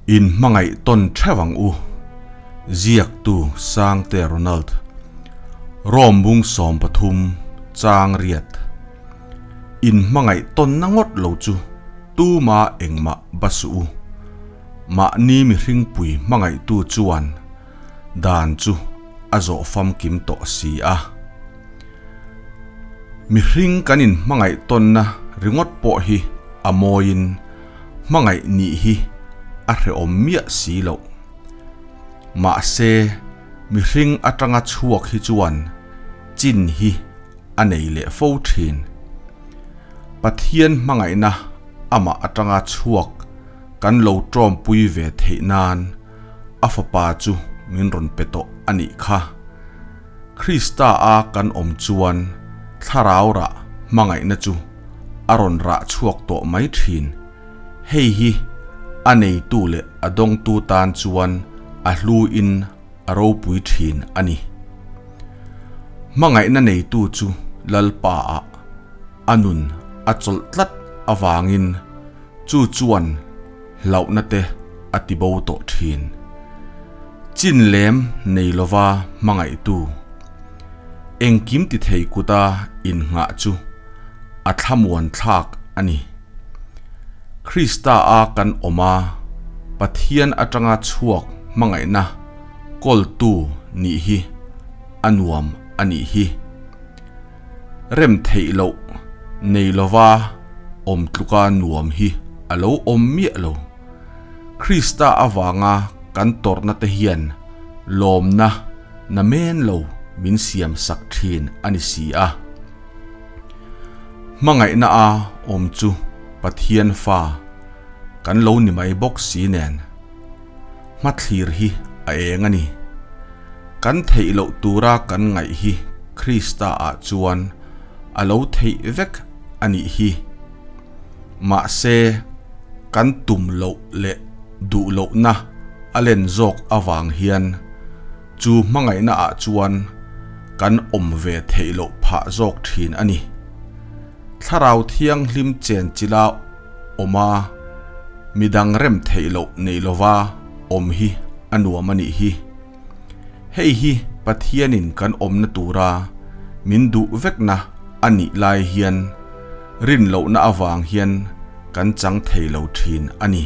In hmangaih tawn theuh ang u. Ziaktu Sangte Ronald. Rome bung 13 chang riat. In hmangaih tawnna ngawt lo chu tuma engmah ba suh u. Mahni mihringpui hmangaihtu chuan dan chu a zawh famkim tawh si a. Mihring kan in hmangaih tawnna ringawt pawh hi a mawiin hmangaih nih hi a hrehawm miah si loh. Mahse, mihring atanga chhuak hi chuan chin hi a nei leh fo thin. Pathian hmangaihna amah atanga chhuak kan lo tawmpui ve theih nan a fapa chu min rawn pe tawh a nih kha. Krista a kan awm chuan thlarau rah hmangaihna chu a rawn rah chhuak tawh mai thin. Hei hi a neitu leh a dawngtu tan chuan a hlu in a ropui thin a ni. Hmangaihna neitu chu Lalpa ah a nun a chawlh tlat avangin chu chuan hlauhna te a ti bo tawh thin. Chin lem nei lova hmangaihtu engkim ti thei kuta innghah chu a thlamuan thlak a ni. Krista a kan awm a, Pathian atanga chhuak hmangaihna kawltu nih hi a nuam a nih hi. Rem theih loh nei lova awm tluka nuam hi a lo awm miah lo. Krista avanga kan tawrhna te hian lawmna na men lo min siam sak thin a ni si a. Hmangaihna a awm chu Pathian fa kan lo ni mai bawk si nen hmathlir hi a eng a ni. Kan theih loh tura kan ngaih hi Krista ah chuan a lo theih vek a nih hi. Mahse, kan tum loh leh duh lohna a len zawk avang hian chu hmangaihna ah chuan kan awm ve theih loh phah zawk thin a ni. Thlarau Thianghlim chen chila awm a, midang rem theih loh nei lova awm hi a nuam a nih hi. Hei hi Pathianin kan awmna tura min duh vekna a nih lai hian rin lohna avang hian kan chang thei lo thin a ni.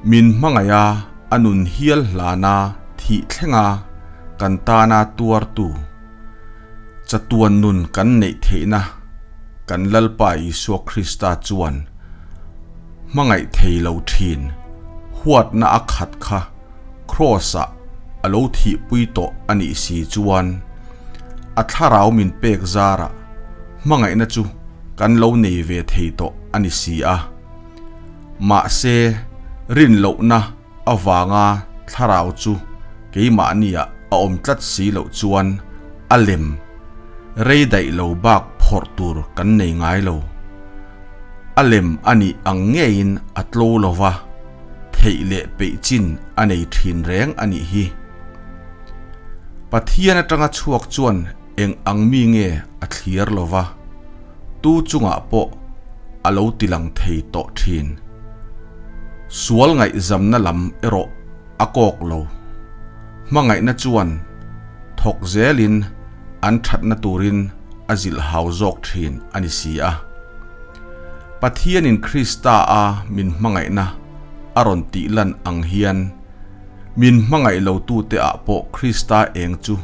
Min hmangaih a, a nun hial hlana thih thlenga kan tana tuartu chatuan nun kan neih theihna kan Lalpa Isua Krista chuan hmangaih thei lo thin huatna a khat kha Kraws-ah a lo thihpui tawh a nih si chuan a thlarau min pek zarah hmangaihna chu kan lo nei ve thei tawh a ni si a. Mahse, rin lohna avanga thlarau chu keimahniah a awm tlat si loh chuan a lem rei daih lo bak phawrh tur kan nei ngai lo. A lem a nih ang ngeiin a tlo lo va, theih leh peih chin a nei thin reng a nih hi. Pathian atanga chhuak chuan eng ang mi nge a thlir lo va, tu chungah pawh a lo ti lang thei tawh thin. Sual ngaihzamna lam erawh a kawk lo. Hmangaihna chuan thawk zelin an thatna turin a zilh hau zawk thin a ni si a. Pathianin Krista a min hmangaihna a rawn tih lan ang hian min hmangaih lo tute ah pawh Krista eng chu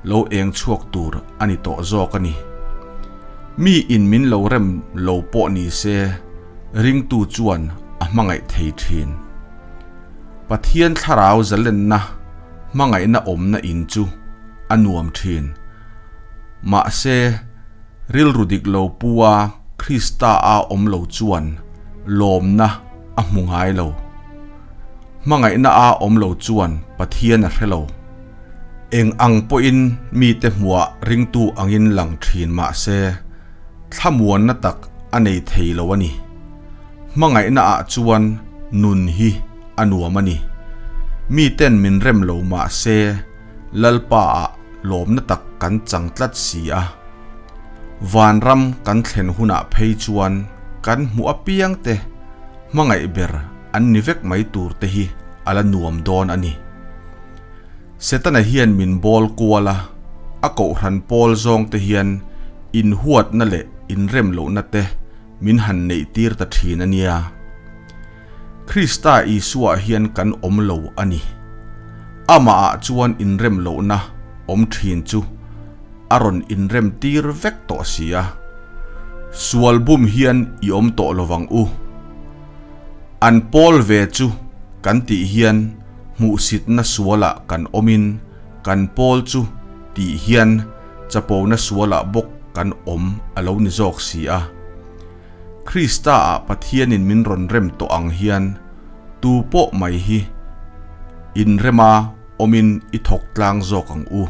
lo eng chhuak tur a ni tawh zawk a ni. Mi in min lo rem lo pawh ni se ringtu chuan a hmangaih thei thin. Pathian thlarau zalenna hmangaihna awmna in chu a nuam thin. Mahse, rilru dik lo pu a Krista a awm lo chuan lawmna a hmu ngai lo. Hmangaihna a awm lo chuan Pathian a hre lo. Eng ang pawhin mite hmuah ringtu angin lang thin mahse, thlamuanna tak a nei thei lo a ni. Hmangaihna ah chuan nun hi a nuam a ni. Miten min rem lo mahse, Lalpa ah lawmna tak kan chang tlat si a. Vanram kan thlen hunah phei chuan kan hmuh apiang te hmangaih ber. an ni vek mai tur te hi a la nuam dawn a ni. Setana hian min bawl kual a, a kohhran pawl zawng te hian inhuatna leh inrem lohna te min han neih tir ta thin a nia. Krista Isua hian kan awm lo a ni. Amahah chuan inrem lohna awm thin chu a rawn inrem tir vek tawh si a. Sual bum hian i awm tawh lovang u. An pawl ve chu kan tih hian hmuhsitna sualah kan awmin kan pawl chu tih hian chapona sualah bawk kan awm a lo ni zawk si a. Krista-ah Pathianin min rawn rem tawh ang hian tu pawh mai hi inrema awmin i thawk tlang zawk ang u.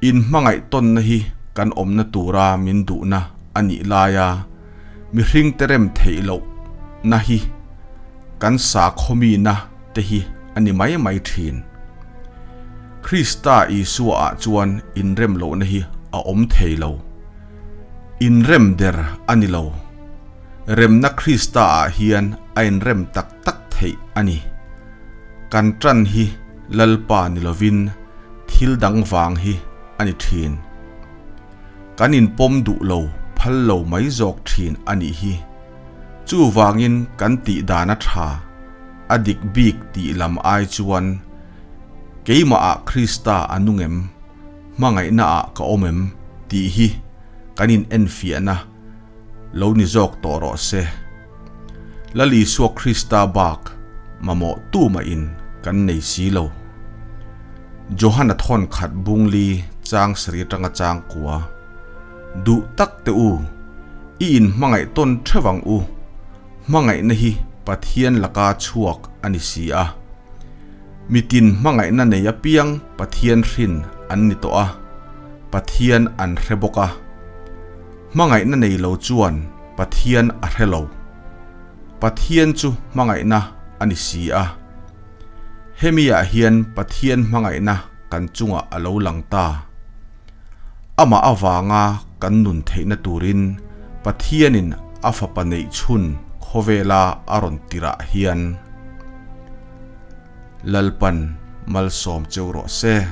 In hmangaih tawnna hi kan awmna tura min duhna a nih laia mihringte rem theih lohna hi kan sakhawmina te hi a ni mai mai thin. Krista Isua-ah chuan inrem lohna hi a awm thei lo. Inrem der a ni lo. Remna Krista-ah hian a inrem tak tak theih a ni. Kan tan hi Lalpa ni lovin thil dang vang hi a ni thin. Kan inpawm duh lo phal lo mai zawk thin a nih hi. Chuvangin kan tih dan a tha, a dik bik tih lam ai chuan keimahah Krista a nung em, hmangaihnaah ka awm em tih hi kan inenfiahna lo ni zawk tawh rawh se. Lal Isua Krista bak mamawh tumahin kan nei si lo. Johana thawn khat bungli chang sarih atanga chang kua. Duh tak teh u, i inhmangaih tawn theuh ang u, hmangaihna hi Pathian laka chhuak a ni si a. Mitin hmangaihna nei apiang Pathian hrin an ni tawh a, Pathian an hre bawk a. Hmangaihna nei lo chuan Pathian a hre lo. Pathian chu hmangaihna a ni si a. Hemi-ah hian Pathian hmangaihna kan chungah a lo lang ta. Amah avanga kan nun theihna turin Pathianin a Fapa neih chhun khawvela a rawn tirah hian Lalpan malsawm cheu rawh se.